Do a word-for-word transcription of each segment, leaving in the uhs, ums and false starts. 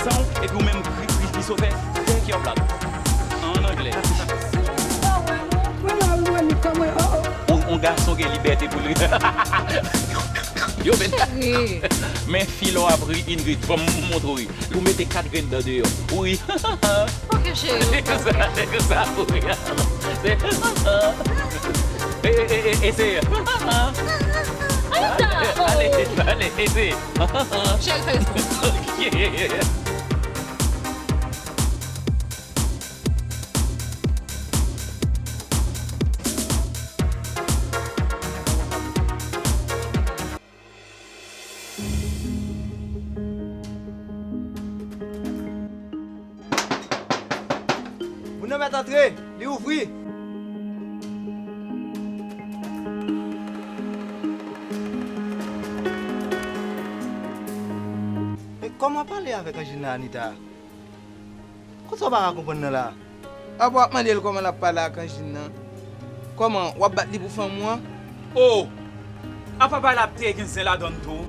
San w, epi w menm kri, kri, kri sovè, thank you, black. An anglè. Ou, ou gason gen libète pou li. Yo, men, men fi lè w ap ri, Ingrid, fò m montre w ri. Ou mete kat grenn dan deyò. Ou ri. Ok, cheri. Se konsa, se konsa pou ri. Se konsa. E, e, e, e, eseye. Ale, ale, ale, eseye. Cheri, fè respè. Ok. Moun nan mèt antre, li ouvri. Men kòman w pale avèk Anjina, Anita? Konsa w pa ka konprann nan la? Apa w ap mande l kòman l ap pale ak Anjin nan? Kòman, w ap bat li pou fanm ou an? O! Apa bagay la ap te gen zen ladan l tou?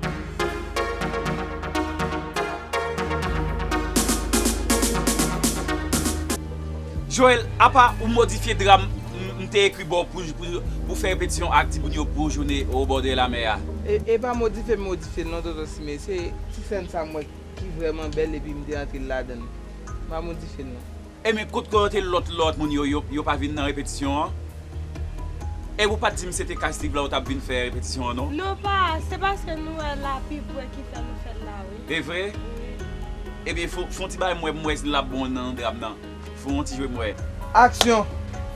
Joel, apa ou modifye dra m, m, m te ekri ba w pou, pou, pou fè repetisyon ak timoun yo pou jounen o bò de lamè a? E, e pa modifye m modifye l non, Tonton Sime. Se ti sèn sa m wè ki vrèman bèl epi m te antre l ladan l. M pa modifye l non. Ebyen, kot kote lòt, lòt moun yo, yo, yo pa vin nan repetisyon an? E ou pa t di m se te kay Steve la ou t ap vin fè repetisyon an, non? Non, pa, se paske nou wè l la pi pre ki fè nou fè l la, wi. E vre? Wi. Ebyen, fè, fè yon ti bagay m wè, m wè si l ap bon nan dra m nan. Fè yon ti jwe m wè. Aksyon!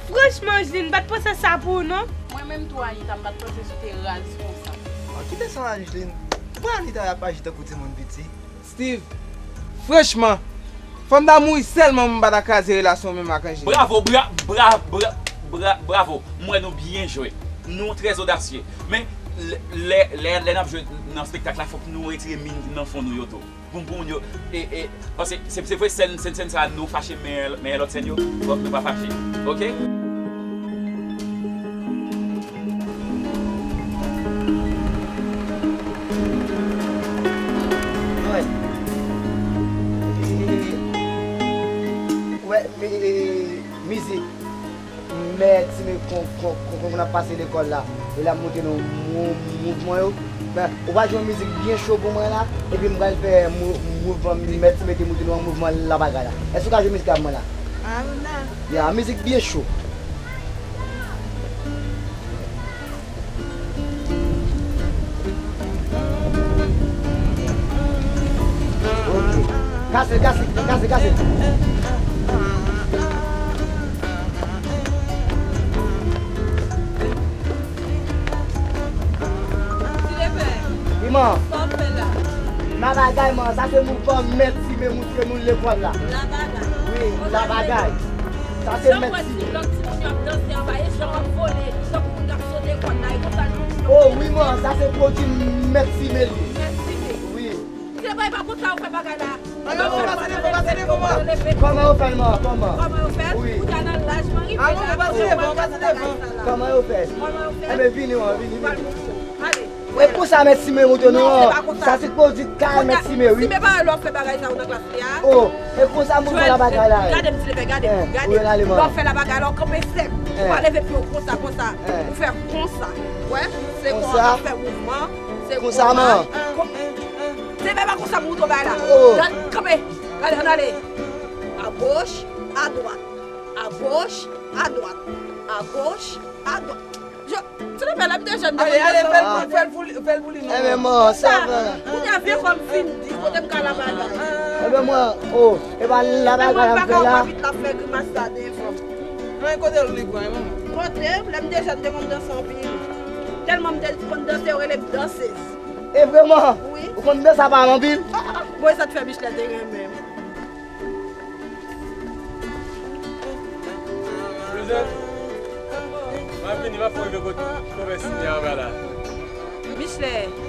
Franchman, Angeline, m pa t panse sa pou ou, non. Mwen menm tou, Anita, m pa t panse si w te raz konsa. An, kite sa, Angeline. Ou pa Anita y ap aji tankou timoun piti. Steve, franchman, fò m ta mouri sèlman pou m pa ta kraze relasyon w menm ak Angeline. Bravo, bra, bra, bra, bra, bravo. M wè nou byen jwe. Nou trè odasye. Men, lè, lè, lè, lè n ap jwe nan espektak la, fòk nou retire min nan fon nou yo tou. Pou, pou moun yo, e, e, paske se, se vre sèn, sèn, sèn sa, nou fache, men, men lòt sèn yo, fòk nou pa fache. Oke? Wè. E, wè, e, e, mizik. Mèt Sime kon, kon, kon, kon n ap pase lekòl la. E l ap montre nou mou-, mouvman yo. Men, ou pral jwe yon mizik byen cho pou mwen la. Epi m pral fè mou-, mouvman Mèt Sime te montre nou an mouvman la bagay la. Èske ou ka jwe mizik la pou mwen la? A, wi, la. Ya, mizik byen cho. Ok. Kase, kase, kase, kase. Wi, man. Sa w ap fè la? La bagay, man. Sa se mouvman Mèt Sime montre nou lekòl la. La bagay. Wi, la bagay. Sa se Mèt Sime. Jan w wè ti lòt timoun yo ap danse anba, e jan w ap vole, tankou moun k ap sote kòn la, e konsa l. O, wi, man. Sa se pwodui Mèt Sime li. Mèt Sime. Wi. Se pa, e pa konsa yo fè bagay la. Alon, pase devan, pase devan, man. Kòman yo fè l, man? Kòman? Kòman yo fè l? Wi. Ou ta nan laj mwen rive la, ou pa ka fè bagay sa la. Kòman yo fè? Kòman yo fè? Enben, vini, man, vini, vini. Ale. E konsa Mèt Sime montre nou an. Non, se pa konsa. Sa se pwodui kay Mèt Sime, wi. Sime pa wè lè w fè bagay sa yo nan klas li a. O, e konsa mouvman la bagay la. Gade m ti leve, gade, gade. Lè w fè la bagay la, w kanpe sèk. Ou pa leve pye w konsa, konsa. Ou fè konsa. Wè, se konsa w ap fè mouvman. Se konsa, man. Te bay pa konsa pou w bay la. Oh. Gad, kanpe. Gade, ann ale. A goch, a dwat. A goch, a dwat. A goch, a dwat. Je, ti lè fè la, m te jèn. Ale, ale, fè l pou, fè l pou li, fè l pou li, non. Enben, man, sa va. Kounye a, vye kò m fin di, kote m ka la bagay. Enben, mwen, oh, e pa la bagay la m fè la. Mwen pa ka wè vit la fè grimas sa de fanm. Mwen, kote l li pran, manman? Kote, lè m te jèn, m te konn danse anpil. Tèlman m te konn danse, yo rele m dansez. E vrèman? Wi. Ou konn danse apa anpil? Bon, e sa t fè Michelet te renmen m. Joseph, m ap vini, m ap fè w rive kot konvèsyon an anba la. Michelet,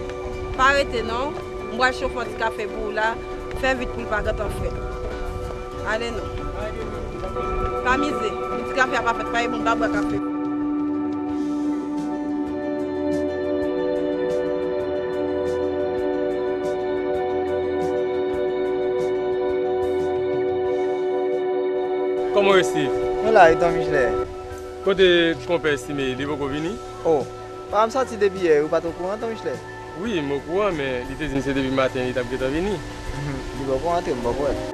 pa rete non. M pral chofe yon ti kafe pou ou la. Fè vit pou l pa gentan frèt. Ale non. Pa mize. Pou ti kafe a pa frèt, pa gen moun pa bwè kafe. Kòman w ye, Steve? Mwen la wi, Ton Michelet. Kote konpè Estime, li poko vini? O, pa m sòti depi yè, ou pa t okouran, Ton Michelet? Wi, m okouran, men li te di m se depi maten li t ap gentan vini. Li poko antre, m poko wè l.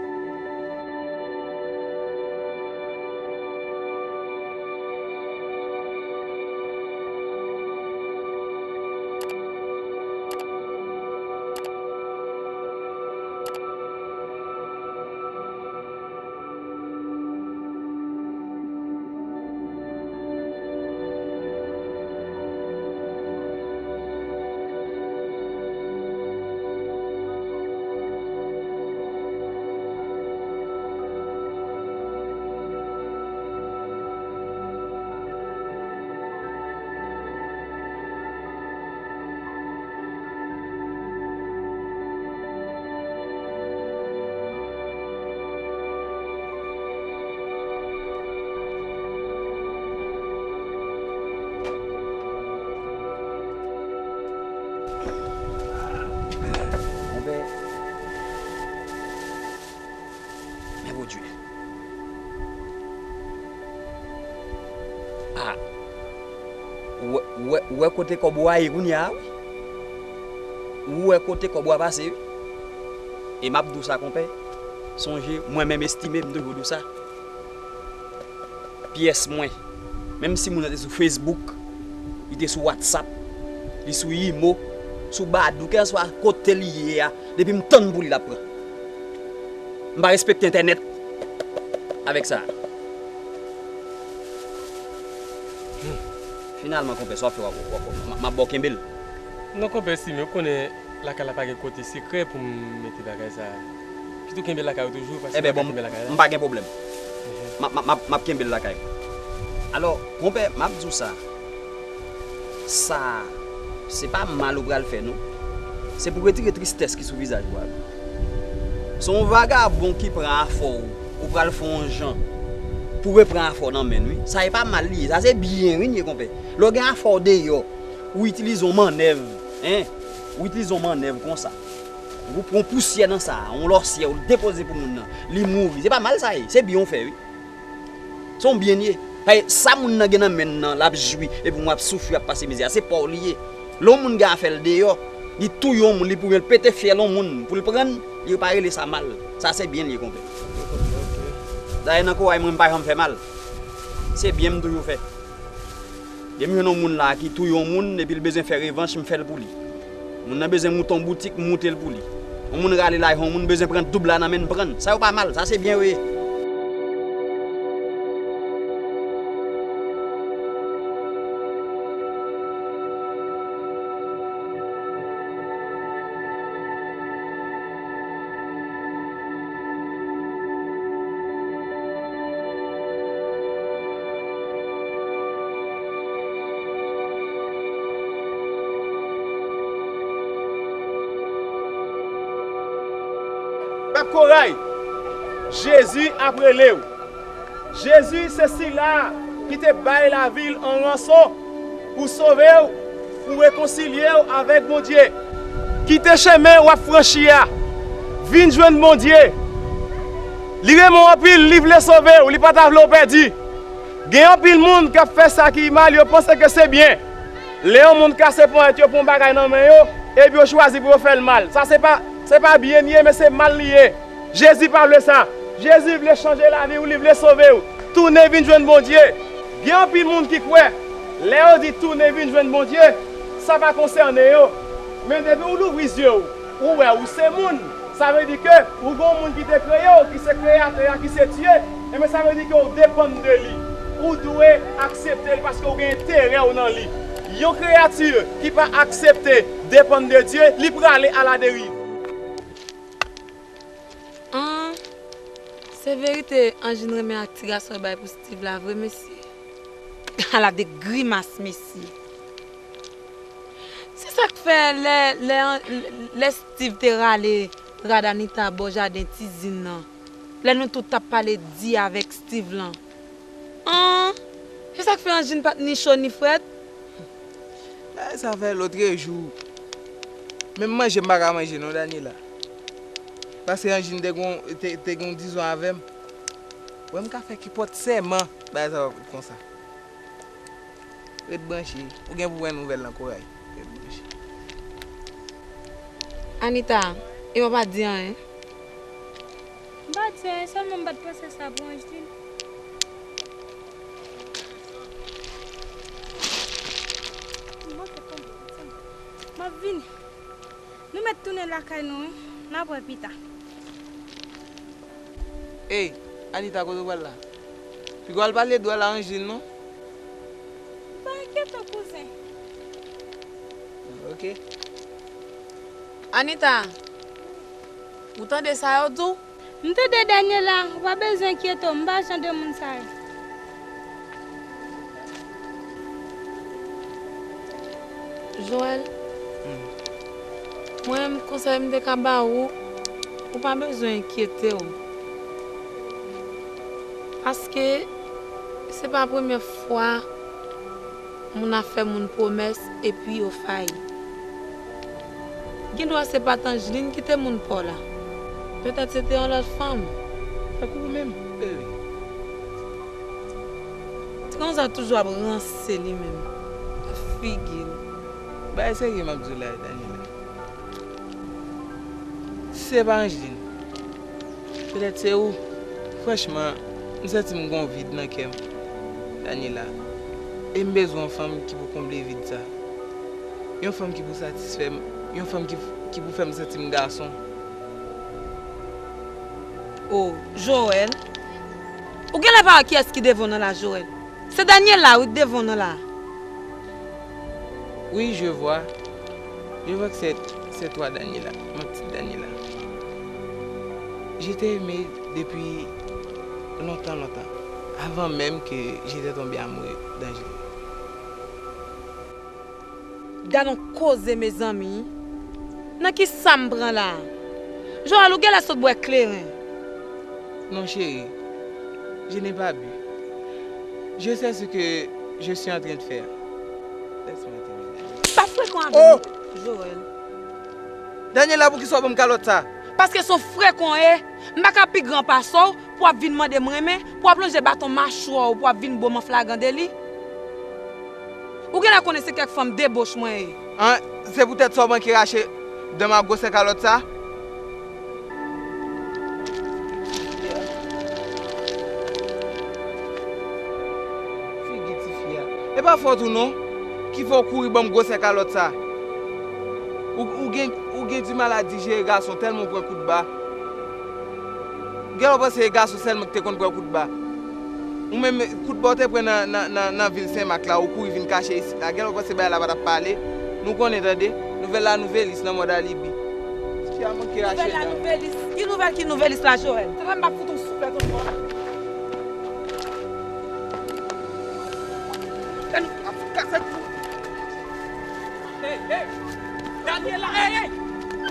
Konpè, men Bondye. A, ou wè, ou wè, ou wè kote kòb ou a ye kounye a, wi. Ou wè kote kòb ou a pase, wi. E m ap di w sa, konpè. Sonje, mwen menm Estime, m toujou di w sa. Pyès mwen. Menm si moun nan te sou Facebook, li te sou WhatsApp, li sou Imo, sou Badoo, kèlkanswa kote li ye a, depi m tann pou li, l ap pran. M pa respekte entènèt avèk sa. Hmm. Finalman, konpè, sa w ap fè, w ap, w ap, w ap, m, m ap ba w kenbe l. Non, konpè Estime, ou konnen lakay la pa gen kote sekrè pou m mete bagay sa a. Pitou kenbe lakay ou toujou, paske m pa ka kenbe lakay la. Enben, bon, m pa gen pwoblèm. Mhm. M ap, m ap, m ap, m ap kenbe l lakay mwen. Alò, konpè, m ap di w sa. Sa, se pa mal ou pral fè, non. Se pou retire tristès ki sou vizaj ou a, wi. Se yon vagabon ki pran afè w, ou pral fè yon jan pou repran afè w nan men l, wi. Sa e pa mal li ye, sa se byen, wi, li ye, konpè. Lè w gen afè w deyò, ou itilize yon mannèv, en, ou itilize yon mannèv konsa. Ou pran pousyè nan sa, yon lòsyè, ou depoze pou moun nan, li mouri. Se pa mal sa ye, se byen w fè, wi. Se yon byen li ye. Paske sa moun nan gen nan men l nan, l ap jwi, epi w ap soufri, w ap pase mizè a, se pa w li ye. Lè yon moun gen afè l deyò, li touye yon moun, li pou l pete fyèl yon moun pou l pran l, yo pa rele sa mal. Sa se byen li ye, konpè. Dayè nan koray mwen, m pa janm fè mal. Se byen m toujou fè. Depi m jwenn yon moun la ki touye yon moun, epi l bezwen fè revanch, m fè l pou li. Moun nan bezwen moute yon boutik, m moute l pou li. Yon moun rale lajan yon moun, bezwen pran doub la nan men l, m pran l. Sa yo pa mal, sa se byen yo ye. Pèp Koray, Jezi ap rele w. Jezi se sila ki te bay lavi l an ranson pou sove w, pou rekonsilye w avèk Bondye. Kite chemen w ap franchi a, vin jwenn Bondye. Li renmen w anpil, li vle sove w, li pa ta vle w pèdi. Gen anpil moun k ap fè sa ki mal, yo panse ke se byen. Lè yon moun kase ponyèt yo pran yon bagay nan men yo, epi yo chwazi pou yo fè l mal. Sa se pa, se pa byen li ye, men se mal li ye. Jezi pa vle sa. Jezi vle chanje lavi w, li vle sove w. Tounen vin jwenn Bondye. Gen anpil moun ki kwè, lè yo di tounen vin jwenn Bondye, sa pa konsène yo. Men depi w louvri zye w, ou wè ou se moun. Sa vle di ke ou gen yon moun ki te kreye w, ki se Kreyatè a, ki se Dye, enben sa vle di ke w depann de li. Ou dwe aksepte l paske w gen enterè w nan li. Yon kreyati ki pa aksepte depann de Dye, li prale aladeriv. An, se verite Anjin renmen ak ti gason l bay pou Steve la vre, mesye. Ala de grimas, mesye. Se sa k fè lè, lè, lè Steve te rale rad Anita bò jaden Tizin nan, lè nou tout t ap pale di avèk Steve lan. An, se sa k fè Anjin pa t ni cho ni frèt. Bagay sa fè lòtrejou. Menm manje m pa ka manje non, Daniela. Paske Anjin te gon, te, te gon dizon avè m. Wè m ka fè kenpòt sèman, bagay sa p ap ret konsa. Ret branche, ou gen pou wè nouvèl nan koray. Ret branche. Anita, e w pa di anyen? M pa di anyen, sèlman m pa t panse sa pou Angeline. M ap vini. Nou mèt tounen lakay nou wi, n ap wè pita. Ey, Anita, kote w pral la? Piga w al pale dwòl a Angeline non. Pa enkyete w kouzen. Oke. Anita, ou tande sa yo di w? M tande Daniela, ou pa bezwen enkyete w, m pa jan de moun sa yo. Joel, mwen menm konsèy m te ka ba ou, ou pa bezwen enkyete w. Paske se pa premye fwa moun ap fè moun pwomès epi yo fayi. Gendwa se pa t Angeline ki te moun pa w la. Petèt se te yon lòt fanm. Tankou ou menm. Ti konsa toujou ap ranse li menm. Figi l. Bagay serye m ap di w la, Daniela. Si se pa Angeline, petèt se ou. Franchman, m santi m gen yon vid nan kè m, Daniela. E m bezwen yon fanm ki pou konble vid sa. Yon fanm ki pou satisfè m, yon fanm ki, ki pou fè m santi m gason. Oh, Joel. Ou genlè pa wè kiyès ki devan w nan la, Joel. Se Daniela wi k devan w nan la. Oui, je vois. Je vois que c'est, c'est toi, Daniela, ma petite Daniela. Je t'ai aimé depuis longtemps, longtemps, avant même que j'étais tombé amoureux d'Angeline. Gad on koze mezanmi. Nan kisa m pran la? Joel, ou genlè sot bwè kleren. Non, chérie, je n'ai pas bu. Je sais ce que je suis en train de faire. Laisse-moi terminer. Pa frekan avè m, Joel. Daniela, poukisa w ban m kalòt sa? Paske se yon frekan w ye. M pa ka pi gran pase w pou w ap vin mande m renmen, pou w ap lonje baton machwè w, pou w ap vin bo m an flagran deli. Ou genlè konnen se kèk fanm deboch mwen ye. An, se poutèt sa w manke rache dan m ak gwosè kalòt sa? Figi tifi a. E pa fòt ou non, ki fè w kouri ban m gwosè kalòt sa. Ou, ou gen, ou gen dimal a dijere gason tèlman w pran kout ba. Genlè w panse e gason sèlman ki te konn pran kout ba. Ou menm, kout ba w te pran nan, nan, nan, nan vil Senmak la, ou kouri vin kache isit la. Genlè w panse bagay la pa t ap pale. Nou konnen tande. Nouvèl la nouvelis nan mòd Alibi. Tifi a manke rache dan. Nouvèl la nouvelis. Ki nouvèl ki nouvelis la, Joel? Talè m ap fout on souflèt ankò. Gad, ap fout kasèt pou. Hey, hey! Daniela, hey, hey!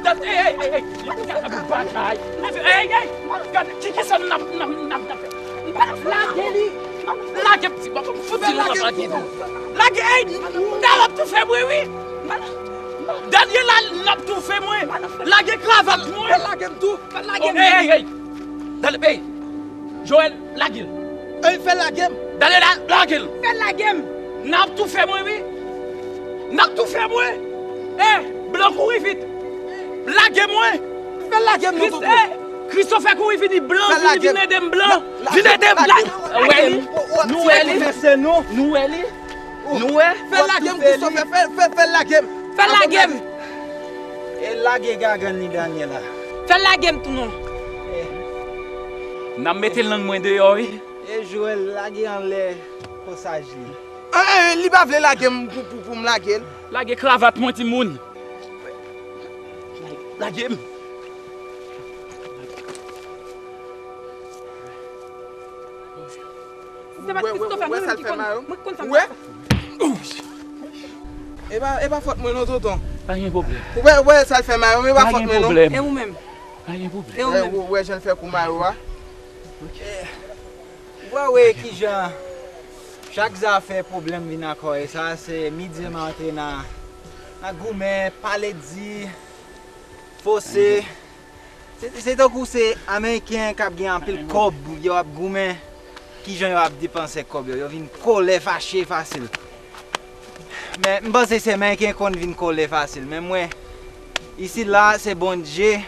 Dan, hey, hey, hey, hey! Gad batay! Hey, hey! Gad, ki, ki sa n ap, n ap, n ap, n ap fè? Lage li! Lage m, ti bòbò, m fout di nou n ap lage nou! Lage, hey! Daniela ap toufe mwen, wi! Daniela, n ap toufe mwen! Lage kravat mwen! Fè lage m tou! Fè lage m! Hey, hey, hey! Daniela, hey! Joel, lage l! Ey, fè l lage m! Daniela, lage l! Fè l lage m! N ap toufe mwen, wi! N ap toufe mwen! Eh, blan kouri vit! Lage mwen! Fè l lage m non, tonton! Christopher kouri vini, blan, vini, vin ede m, blan! Vin ede m! Lage m! Wè li? Nou wè li? Nou wè li? Nou wè? Fè l lage m, Christopher! Fè, fè, fè l lage m! Fè l lage m! E lage gagann li, Daniela. Fè l lage m tou non. N ap mete lang mwen deyò wi. E Joel lage anlè kòsaj li. An, an, li pa vle lage m pou, pou, pou m lage l. Lage kravat mwen, timoun. Lage m. Ou wè, ou wè, ou wè sa l fè Mayo? Ou wè? E pa, e pa fòt mwen non, tonton. Pa gen pwoblèm. Ou wè, ou wè sa l fè Mayo, e pa fòt mwen non. E ou menm? Pa gen pwoblèm. E ou menm? Ou wè jan l fè kou Mayo a? Ou pa wè kijan chak zafè pwoblèm vin akò e sa se midi m antre nan, nan goumen, pale di, fose. Se, se tankou se Ameriken k ap gen anpil kòb, yo ap goumen kijan yo ap depanse kòb yo. Yo vin kòlè, fache fasil. Men m panse se Ameriken konn vin kòlè fasil. Men mwen, isi la, se Bondye.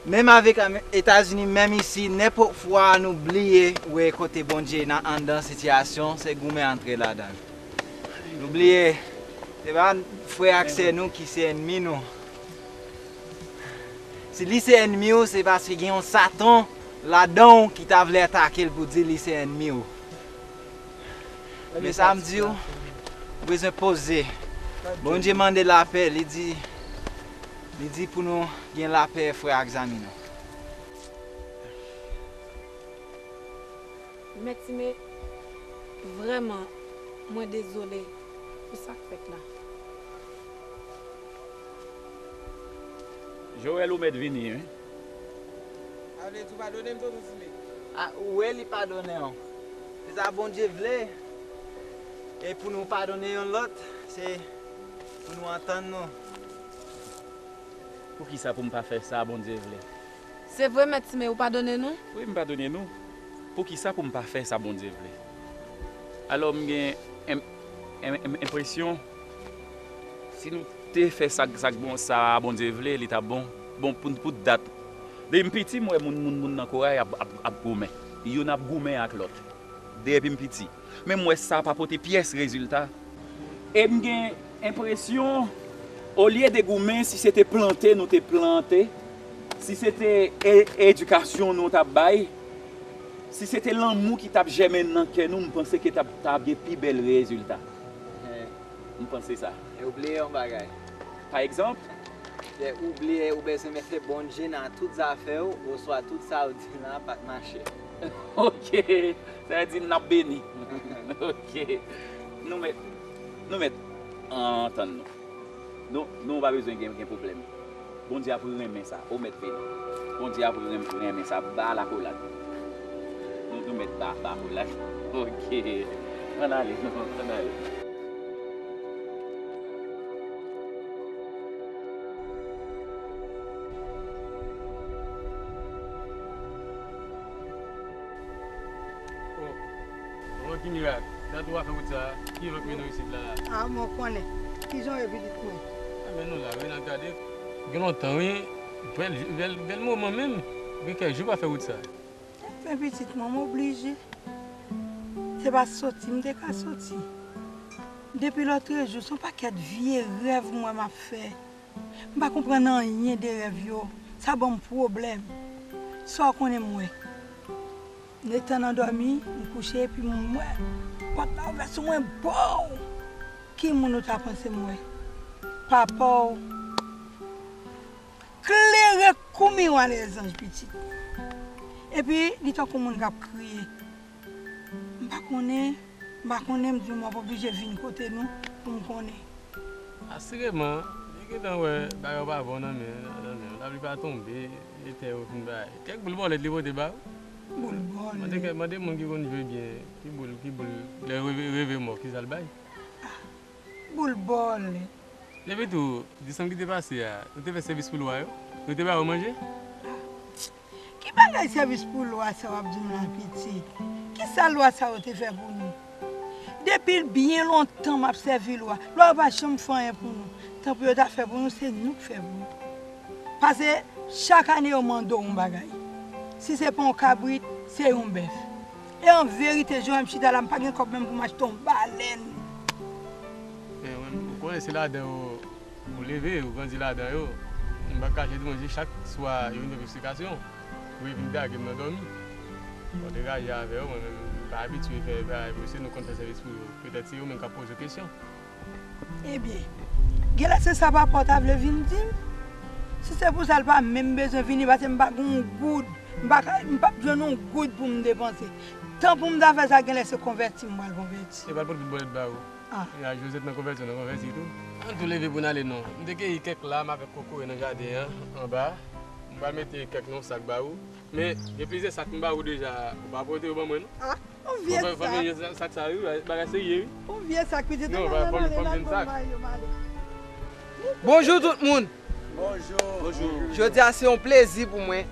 Menm avèk Am- Etazini, menm isi, nenpòt fwa nou bliye wè kote Bondye nan anndan sitiyasyon, se goumen antre ladan l. Nou bliye, se pa frè ak sè nou ki se ènmi nou. Si li se ènmi w, se paske gen yon Satan ladan w ki ta vle atake l pou di li se ènmi w. Men sa m di w, ou bezwen poze. Bondye mande lapè, li di, li di pou nou gen lapè frè ak zanmi nou. Mèt Time, vrèman, mwen dezole pou sa k fèt la. Joel, ou mèt vini, wi. Sa vle di w padone m, tonton Time? A, ou wè li padone w. Se sa Bondye vle. E pou nou padone youn lòt, se pou nou antann nou. Poukisa pou m pa fè sa Bondye vle? Se vre, Mèt Time, ou padone nou? Wi, m padone nou. Poukisa pou m pa fè sa Bondye vle? Alò, m gen en- en- en- enpresyon, si nou te fè sa, sa k bon, sa Bondye vle, li t ap bon. Bon, pou, pou dat. Depi m piti, m wè moun, moun, moun nan koray ap, ap, ap goumen. Youn ap goumen ak lòt. Depi m piti. Men m wè sa pa pote pyès rezilta. E m gen enpresyon, olye de goumen, si se te plante nou te plante, si se te e- edikasyon nou t ap bay, si se te lanmou ki t ap jèmen nan kè nou, m panse ke t ap, t ap gen pi bèl rezilta. M panse sa. E ou bliye yon bagay. Pa egzanp, Lè ou bliye, ou bezwen mete Bondye nan tout zafè w, oswa tout sa w di la pa t mache. Ok, sa vle di n ap beni. Ok. Nou mèt, nou mèt antann nou. Nou, nou pa bezwen gen, gen pwoblèm. Bondye ap renmen sa. Ou mèt vini. Bondye ap renmen, renmen sa. Ba lakolad. Nou, nou mèt ba, ba lakolad. Ok. Ann ale, non, ann ale. Oh, oh, ki mirak. Dat ou pa fè wout sa a, ki vant mennen w isit la a? A, mwen konnen. Kijan w ye pitit mwen? Anben nou la wi, n ap gade. Gen lontan wi, bèl, bèl, bèl moman menm. Gen kèk jou pa fè wout sa a. Enben pitit mwen, m oblije. Se pa soti m te ka soti. Depi lòtrejou, se yon pakèt vye rèv m wè m ap fè. M pa konprann anyen de rèv yo. Sa ban m pwoblèm. Sa w konnen m wè? Letan nan dòmi, m kouche epi m wè pòt la ouvè sou mwen, bow! Ki moun ou ta panse m wè? Papa w klere kou miwa lèzanj pitit. Epi li tankou moun k ap kriye. M pa konnen, m pa konnen, m di w m ap oblije vin kote nou pou m konnen. Asireman, li gentan wè bagay yo pa bon nan men, nan men. Lapli pa tonbe, e tè yo fin bay. Kèk boul bòlèt li pote ba ou. Boul bòlèt. Mande kèk, mande moun ki konn jwe byen, ki boul, ki boul, lè reve, reve mò, ki sa l bay? Boul bòlèt. Epi tou, disanm ki te pase a, nou te fè sèvis pou lwa yo? Nou te ba yo manje? Ki bagay sèvis pou lwa sa w ap di m la pitit? Ki sa lwa sa yo te fè pou nou? Depi byen lontan m ap sèvi lwa. Lwa yo pa janm fè anyen pou nou. Tan pou yo ta fè pou nou, se nou k fè pou yo. Pase chak ane yo mande w yon bagay. Si se pa yon kabrit, se yon bèf. E an verite, jan m chita la, m pa gen kòb menm pou m achte yon balèn. Men ou konnen se ladan yo ou leve, ou grandi ladan yo. M pa kache di mwen se chak swa yo vin fè m eksplikasyon. Ou vin dage m nan dòmi. Bon, degaje avè yo, mwen menm m pa abitye fè bagay pou se nou konn fè sèvis pou yo. Petèt se yo menm k ap poze w kesyon. Ebyen, genlè se sa papa w ta vle vin di m. Si se pou sa, l pa menm bezwen vini, paske m pa gen yon goud. M pa ka, m p ap jwenn yon goud pou m depanse. Tan pou m ta fè sa, genlè se konvèti m pral konvèti. E pral pot boul bòlèt ba ou. Ah. Ya, Josette nan konvèsyon, nan konvèsyon tou. Ann tou leve pou n ale non. M te keyi kèk lam avèk kokoye nan jaden an, anba. M pral mete kèk nan yon sak ba ou. Men, gen plizyè sak m ba ou deja, ou pa pote yo ban mwen non. Ah, yon vye sak. Fò m jwenn sak sa wi, bagay serye wi. Yon vye sak, pitit. Non, Ann ale, fò m ann ale, jwenn ann sak. ale, ann ale. Bonjou tout moun. Bonjou. Jodi a se yon plezi pou mwen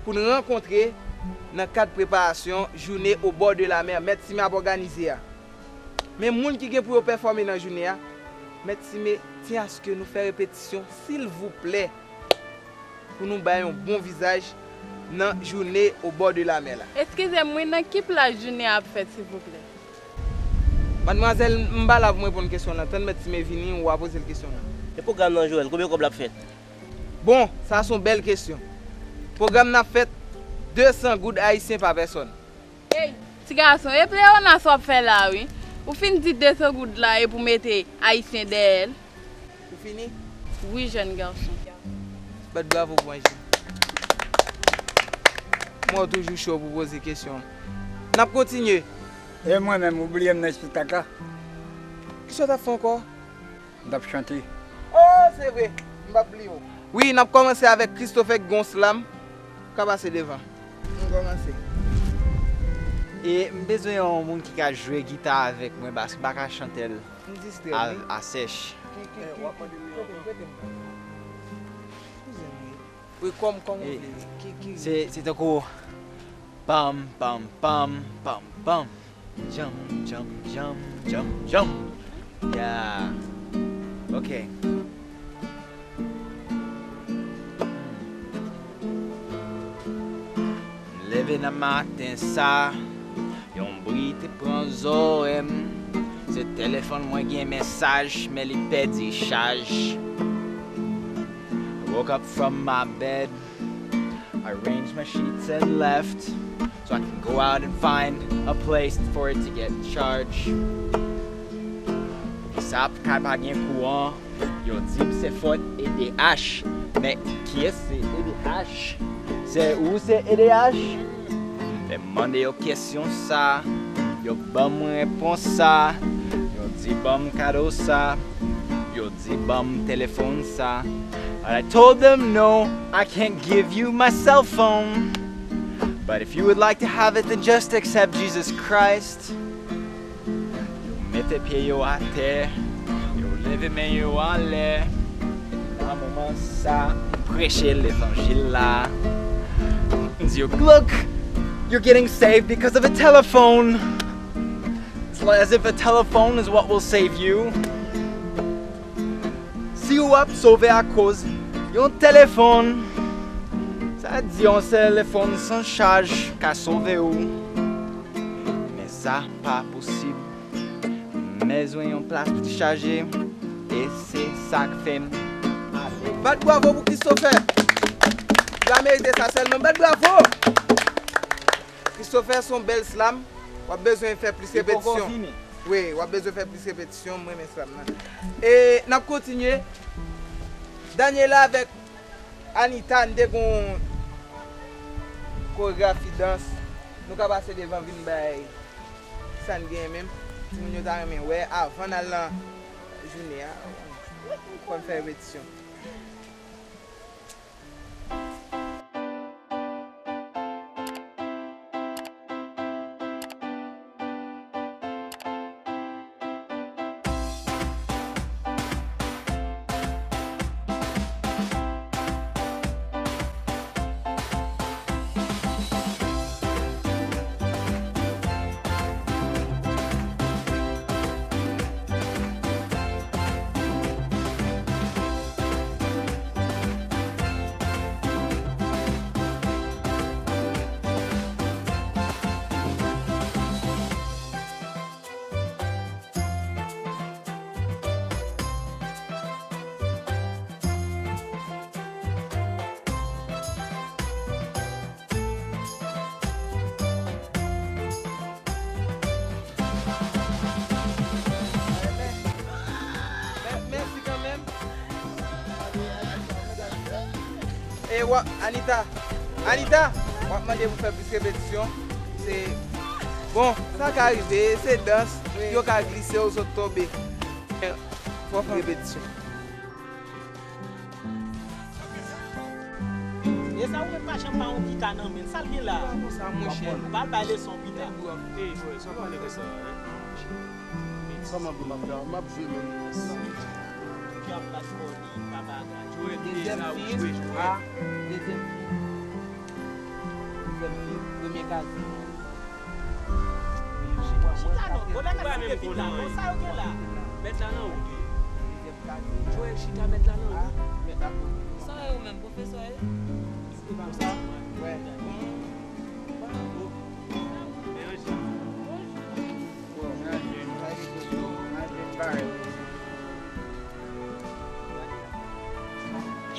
pou n rankontre nan kad preparasyon Journée au bord de la mer Mèt Sime ap òganize a. Men moun ki gen pou yo pèfòme nan jounen an, Mèt Sime, tyen aske nou fè repetisyon, silvouplè, pou nou bay yon bon vizaj nan Journée au bord de la mer la. Eskize m, wi, nan ki plas jounen an ap fèt, silvouplè? Madmwazèl, m pa la pou m reponn kesyon lan. Tann Mèt Sime vini, w a poze l kesyon lan. E pwogram nan, Joël, konbyen kòb l ap fèt? Bon, sa se yon bèl kesyon. Pwogram nan ap fèt de san goud ayisyen pa pèsòn. Ey, ti gason, e pleyonas w ap fè la, wi. Ou fin di de san goud la e pou mete ayisyen dèyè l. Ou fini? Wi, jèn gason. Bat bravo pou Angie. Mwen toujou cho pou poze kesyon. N ap kontinye. E mwen menm, ou bliye m nan espektak la? Kisa w t ap fè ankò? M t ap chante. Oh, se vre. M p ap bliye w. Wi, n ap kòmanse avèk Christopher Gonslam. Ou ka pase devan. Nou kòmanse. E m bezwen yon moun ki ka jwe gita avèk mwen, paske m pa ka chante l. M distrè, a, wi. A sèch. Ki, ki, ki, ki kote, kote m pa? Wi, kòm, kòm ou vle. Ki, ki... Se, se tankou pam, pam, pam, pam, pam. Djanm, djanm, djanm, djanm, djanm. Yeah. Ok. M leve nan maten sa, yon bri te pran zòrèy m. Se telefòn mwen gen mesaj, men li pèdi chaj. I woke up from my bed, arranged my sheets and left, so I can go out and find a place for it to get charged. Poukisa kay pa gen kouran? Yo di m se fòt E D H. Men kiyès se E D H? Se ou se E D H? M te mande yo kesyon sa, yo ban m repons sa. Yo di ban m kado sa, yo di ban m telefòn sa. And I told them, "No, I can't give you my cell phone. But if you would like to have it, then just accept Jesus Christ." Yo mete pye yo atè, yo leve men yo anlè. Nan moman sa, m preche levanjil la. M di yo, "Look, you're getting saved because of a telephone. It's like as if a telephone is what will save you." Si w ap sove akoz yon telefòn, sa di yon telefòn san chaj ka sove w. Men sa pa posib. M bezwen yon plas pou ti chaje, e se sa k fè m ale. Bat bravo pou Christopher. Li pa merite sa sèlman. Bat bravo! Christopher se yon bèl slam. W ap bezwen fè plis repetisyon. Li poko fini. Wi, w ap bezwen fè plis repetisyon. M renmen slam nan. E n ap kontinye. Daniela avèk Anita, n te gon koregrafi dans. Nou ka pase devan vin bay sa n genyen menm. Timoun yo ta renmen wè avan n al nan jounen an. Fò n fè repetisyon. Mèsi kanmenm. E w ap, Anita, Anita, w ap mande pou fè plis repetisyon. Se, bon, sa ka rive, se dans, yo ka glise, w sot tonbe. Fò fè repetisyon. E sa ou menm pa janm pa yon gita nan men l, sa l gen la? Konsa, monchè. Ba l bay leson pita. Ey, frè, sa pale konsa, hein? Kòman pou m ap, m ap jwe menm. Djab bat kò li, pa bagay. Dezyèm fi, a, dezyèm fi. Dezyèm fi, premye kazi. Chita non, bon, lè mèt sou vit la, bon, sa yo gen la. Mèt la nan ou. Dezyèm kazi. Joel, chita, mèt la nan ou. Mèt la nan ou. Sa yo menm, pwofesè yo? Se pa sa. Wè.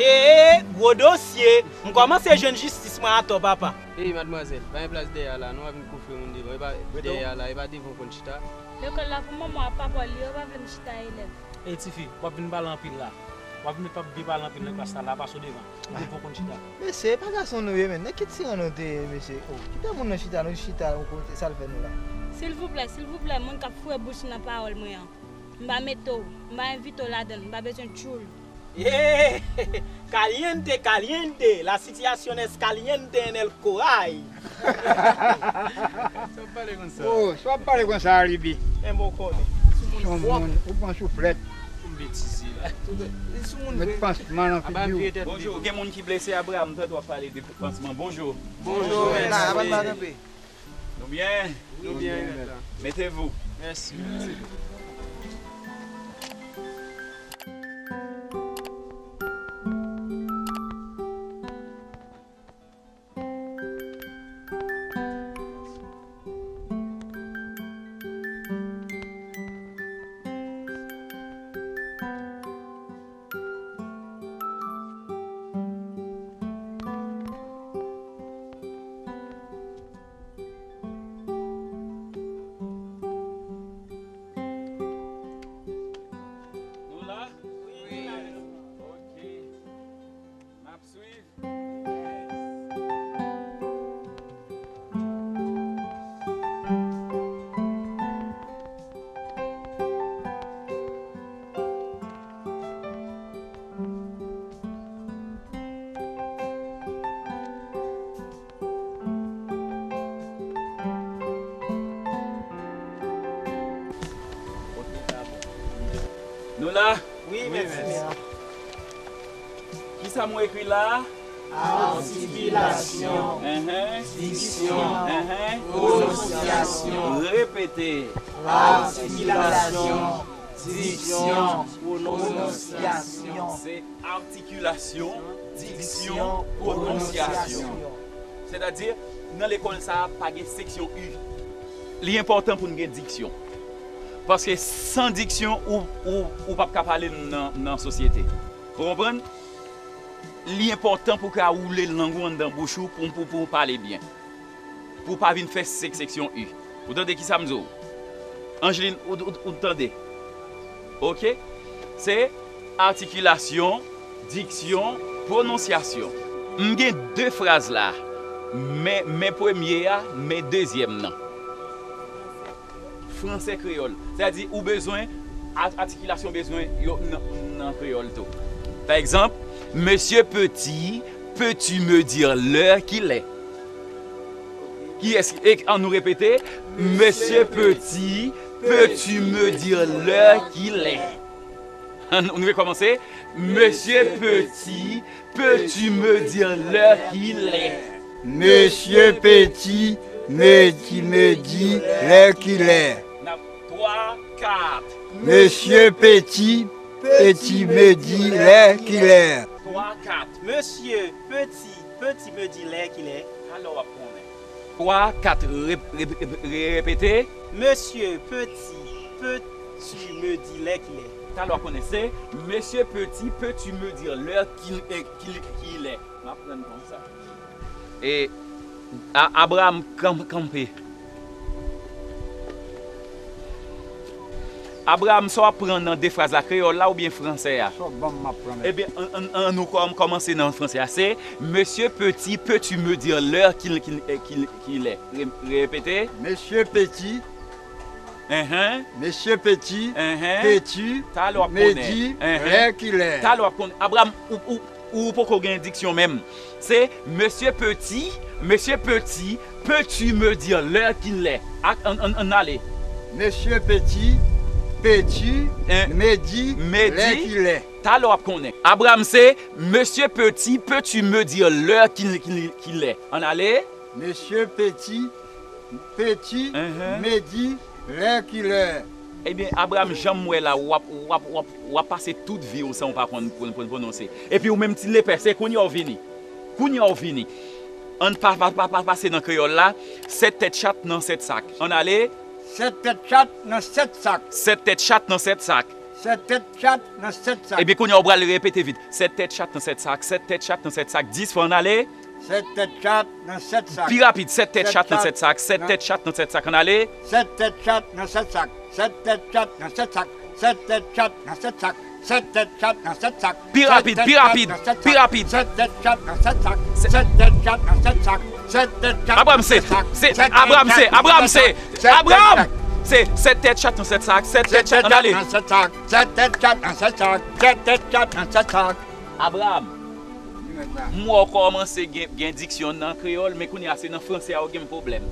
Hee, gwo dosye! M kòmanse jwenn jistis mwen atò, papa. Ey, madmwazèl, pa gen plas dèyè a la non, w ap vin koufre moun devan. E pa dèyè a la, e pa devan w konn chita. Lekòl la pou manman w ap pa pòl li, yo pa vle m chita elèv. Ey, tifi, w ap vin pale anpil la. W ap vin met pap byen pale anpil nan klas la, la pase w devan. Ou devan w konn chita. Mesye, e pa gason nou ye, men. Nan ki ti ran nou te ye, mesye? Oh, kite moun nan chita, nou chita yon kote, sa l fè nou la? Silvouplè, silvouplè, moun k ap foure bouch nan pawòl mwen an. M pa mete w, m pa envite w ladan l, m pa bezwen tchoul. Hey! Caliente, caliente, la situación es caliente en el Coray. Sa w pale konsa? Oh, sa w pale konsa, Alibi? Enben w konnen. Son moun, ou pran souflèt. Ou betize la. Li sou moun vre. Met pansman nan figi w. Bonjou, gen moun ki blese, Abraham, tande w ap pale de pansman. Bonjou. Bonjou, mèt la, pa kanpe. Nou byen? Nou byen, mèt la. Mettez-vous. Mèsi. Nou la? Wi. Ok. N ap swiv. Nou la? Wi, mèt. Kisa mwen ekri la? Atikilasyon, enhen, diksyon, enhen, pwononsyasyon. Repete. Atikilasyon, diksyon, pwononsyasyon. Se atikilasyon, diksyon, pwononsyasyon. Sètadi, nan lekòl sa a, pa gen seksyon U. Li enpòtan pou n gen diksyon. Paske san diksyon, ou, ou, ou p ap ka pale nan, nan sosyete. Ou konprann? Li enpòtan pou w ka woule lang ou anndan bouch ou pou, pou, pou w pale byen. Pou w pa vin fè sek-, seksyon U. Ou tande kisa m di w? Angeline, ou, ou, ou tande? Ok? Se atikilasyon, diksyon, pwononsyasyon. M gen de fraz la. Men, men premye a, men dezyèm nan. Fransè kreyòl. Sètadi, ou bezwen, a-, atikilasyon bezwen yo nan, nan kreyòl tou. Pa egzanp, Monsieur Petit, peux-tu me dire l'heure qu'il est? Kiyès? E, ann nou repete. Monsieur Petit, peux-tu me dire l'heure qu'il est? Ann nou rekòmanse. Monsieur Petit, peux-tu me dire l'heure qu'il est? Monsieur Petit, me, tu me dis l'heure qu'il est. N ap twa, kat. Monsieur Petit, peux-tu me dire l'heure qu'il est? Twa, kat. Monsieur Petit, peux-tu me dire l'heure qu'il est? Talè w ap konnen. Twa, kat, re-, re-, re-, repete. Monsieur Petit, peux-tu me dire l'heure qu'il est? Talè w ap konnen. Se, Monsieur Petit, peux-tu me dire l'heure qu'il, eh, qu'il, qu'il est? M ap pran konsa. E, A-, Abraham, kan-, kanpe. Abraham, sa w ap pran nan de fraz la, kreyòl la oubyen fransè a? Sa w ban m, m ap pran, mèt. Ebyen, an, an, an nou kòm-, kòmanse nan fransè a. Se, Monsieur Petit, peux-tu me dire l'heure qu'il, qu'il, eh, qu'il, qu'il est? Re-, repete. Monsieur Petit, enhen. Monsieur Petit, enhen, peux-tu, talè w ap konnen, me dire, enhen, l'heure qu'il est? Talè w ap konnen. Abraham, ou, ou, ou poko gen diksyon menm. Se, Monsieur Petit, Monsieur Petit, peux-tu me dire l'heure qu'il est? Ak, ann, ann, ann ale. Monsieur Petit, peux-tu, en, me dire, me dire, l'heure qu'il est? Talè w ap konnen. Abraham se, Monsieur Petit, peux-tu me dire l'heure qu'il qu'il- qu'il est? Ann ale. Monsieur Petit, peux-tu Mhm. me dire l'heure qu'il est? Ebyen, Abraham, jan m wè la, w ap, w ap, w ap, w ap pase tout vi w san w pa konn pwon- pwon- pwononse. Epi ou menm, Ti Lepè, se kounye a w vini. Kounye a w vini. Ann pa, pa, pa, pa pase nan kreyòl la. Sèt tèt chat nan sèt sak. Ann ale. Sèt tèt chat nan sèt sak. Sèt tèt chat nan sèt sak. Sèt tèt chat nan sèt sak. Ebyen, kounye a w pral repete vit. Sèt tèt chat nan sèt sak. Sèt tèt chat nan sèt sak. Dis fwa, ann ale. Sèt tèt chat nan sèt sak. Pi rapid, sèt tèt chat nan sèt sak. Sèt tèt chat nan sèt sak. Ann ale. Sèt tèt chat nan sèt sak. Sèt tèt chat nan sèt sak. Sèt tèt chat nan sèt sak. Sèt tèt chat nan sèt sak. Pi rapid, pi rapid, pi rapid. Sèt tèt chat nan sèt sak. Sèt tèt chat nan sèt sak. Sèt tèt chat Abraham se, se, Abraham se, Abraham se, Abraham se, sèt tèt chat nan sèt sak, sèt tèt chat, ann ale. Sèt tèt chat nan sèt sak. Sèt tèt chat nan sèt sak. Sèt tèt chat nan sèt sak. Abraham, m wè w kòmanse gen, gen diksyon nan kreyòl, men kounye a se nan franse a w gen pwoblèm.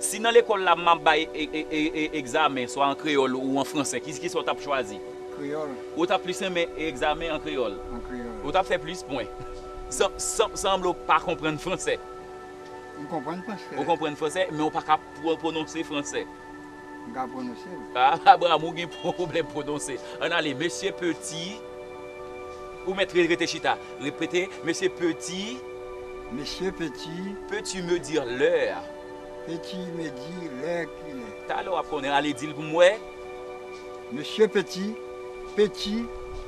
Si nan lekòl la m ap bay e, e, e, e, egzamen, swa an kreyòl ou an franse, ki, ki sa w t ap chwazi? Kreyòl. Ou t ap plis renmen egzamen an kreyòl? An kreyòl. Ou t ap fè plis pwen. San, san, sanble w pa konprann franse. M konprann franse. Ou konprann franse, men w pa ka pwo- pwononse franse. M ka pwononse l. Ah, Abraham, ou gen pwoblèm pwononse. Ann ale, Mesye Peti. Ou mèt re- rete chita. Repete, Mesye Peti. Mesye Peti. Peux-tu me dire l'heure? Peux-tu me dire l'heure qu'il est? Talè w ap konnen, ale di l pou m wè. Mesye Peti, Peti,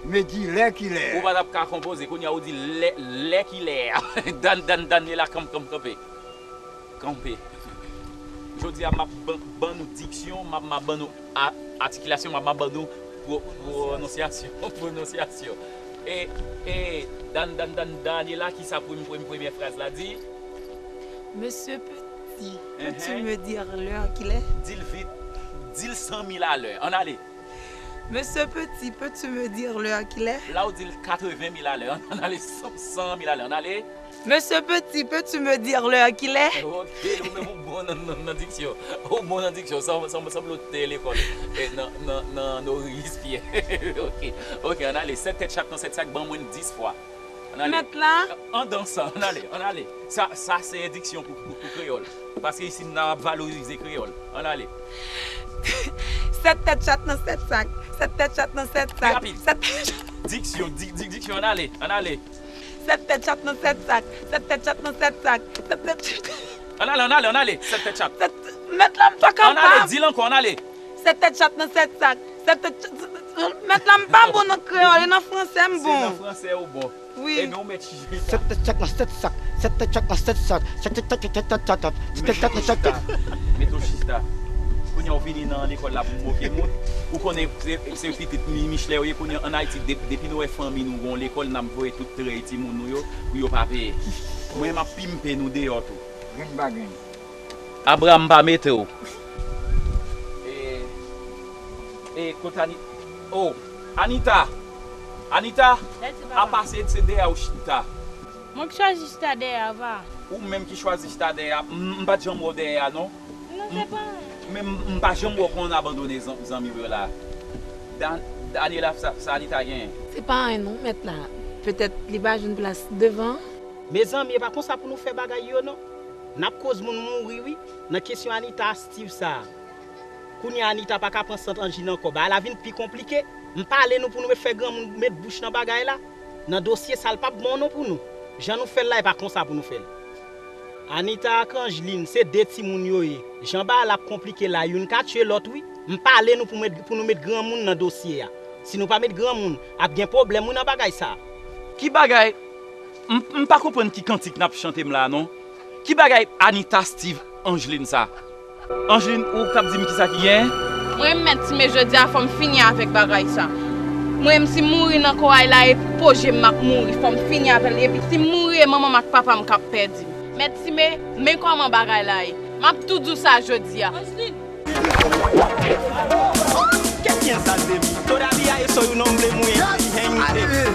me di lè ki lè. Ou pa t ap ka konpoze, kounye a ou di lè, lè ki lè. Dan, Dan, Daniela, kanp, kanp, kanpe. Kanpe. Jodi a, m ap ban, ban nou diksyon, m ap, m ap ban nou a- atikilasyon, m ap, m ap ban nou pwo- pwononsyasyon, pwononsyasyon. E, e, Dan, Dan, Dan, Daniela, ki sa prem- prem- premyè fraz la di? Monsieur Petit, peux-tu Ehe. me dire l'heure qu'il est? Di l vit. Di l san mil alè. Ann ale. Monsieur Petit, peux-tu me dire l'heure qu'il est? La ou di l katreven mil alè. Ann ale san, san mil alè. Ann ale. Monsieur Petit, peux-tu me dire l'heure qu'il est? Ok, ou menm ou bon nan, nan, nan diksyon. Ou bon nan diksyon. Sanble, sanble, sanble ou te lekòl. E nan, nan, nan Noris Pyè. Ok, ok, ann ale. Sèt tèt chat nan sèt sak, ban mwen dis fwa. Ann ale. Mèt la. An dansan, ann ale, ann ale. Sa, sa se diksyon pou, pou, pou kreyòl. Paske isi n ap valorize kreyòl. Ann ale. Sèt tèt chat nan sèt sak. Sèt tèt chat nan sèt sak. Pi rapid. Sèt tèt chat. Diksyon, di, di, diksyon, ann ale, ann ale. Sèt tèt chat nan sèt sak. Sèt tèt chat nan sèt sak. Sèt tèt chat. Ann ale, ann ale, ann ale. Sèt tèt chat. Sèt, mèt la, m pa kapab. Ann ale, di l ankò, ann ale. Sèt tèt chat nan sèt sak. Sèt tèt chat. Mèt la, m pa bon nan kreyòl, e nan franse m bon. Se nan franse ou bon. Wi. Ebyen, ou mèt chita. Sèt tèt chat nan sèt sak. Sèt tèt chat nan sèt sak. Sèt tèt chat, sèt tèt chat, sèt tèt chat nan sèt sak. Mete w chita. Kounye a ou vini nan lekòl la pou moke moun. Ou konnen se, se pitit mi- Michelè ou ye, kounye a ann Ayiti, de- depi nou wè fanmi nou gon lekòl, n ap voye tout trèy timoun nou yo pou yo pa peye. Mwen, m ap pimpe nou deyò tou. Grenn pa grenn. Abraham pa mete w. E, e, kot Ani-, oh, Anita! Anita! Mèsi, papa. A pase se dèyè ou chita. Mwen ki chwazi chita dèyè a, pa. Ou menm ki chwazi chita dèyè a. M, m pa t janm wè w dèyè a, non. Non, se pa. Men m, m pa janm wè w konn abandone zan- zanmi w yo la. Dan- Daniela, sa, sa Anita genyen? Se pa anyen, non, mèt la. Petèt li pa jwenn plas devan. Mezanmi, e pa konsa pou nou fè bagay yo, non. N ap koz moun mouri, wi, nan kesyon Anita a Steve sa a. Kounye a Anita pa ka pran sant Angeline ankò. Bagay la vin pi konplike. M pale nou pou nou met fè granmoun met bouch nan bagay la. Nan dosye sa, l p ap bon non pou nou. Jan nou fè l la, e pa konsa pou nou fè l. Anita ak Angeline, se de timoun yo ye. Jan bagay la ap konplike la, youn ka tiye lòt, wi. M pale nou pou met, pou nou met granmoun nan dosye a. Si nou pa met granmoun, ap gen pwoblèm, wi, nan bagay sa a. Ki bagay? M, m pa konprann ki kantik n ap chante m la a, non. Ki bagay Anita, Steve, Angeline sa? Angeline, ou k ap di m kisa ki genyen? Mwen menm, Mèt Time, jodi a, fò m fini avèk bagay sa. Mwen menm, si m mouri nan koray la, e pou pwoje m m ap mouri. Fò m fini avè l. Epi si m mouri, e manman m ak papa m k ap pèdi m. Mèt Time, men kòman bagay la ye. M ap tou di w sa jodi a. Angeline! Qué piensas de mí? Todavía soy un hombre muy inteligente.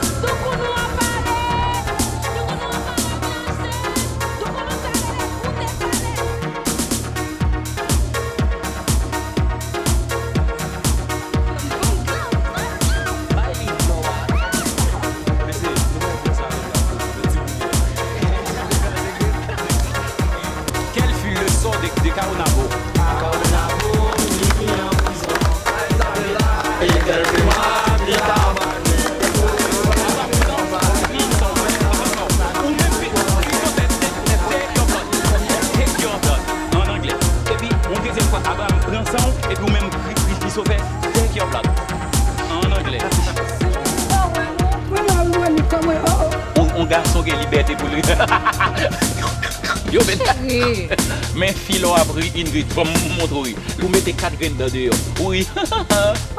De Caonabo. Ou menm Christopher, take, take your blood. Take your blood. An anglè. Epi, yon dezyèm fwa, Abraham, pran san w, epi ou menm Christopher, take your blood. An anglè. On, on gason gen libète pou li. Yo, men, men fi lò ap ri, Ingrid, fò m montre w ri. Ou mete kat grenn dan deyò. Ou ri.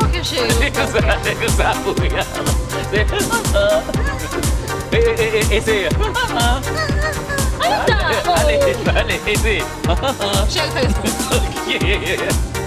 Ok, cheri. Se konsa, se konsa pou ri. Se, e, e, e, e, eseye. Ale, ale, ale, eseye. Cheri, fè respè. Ok.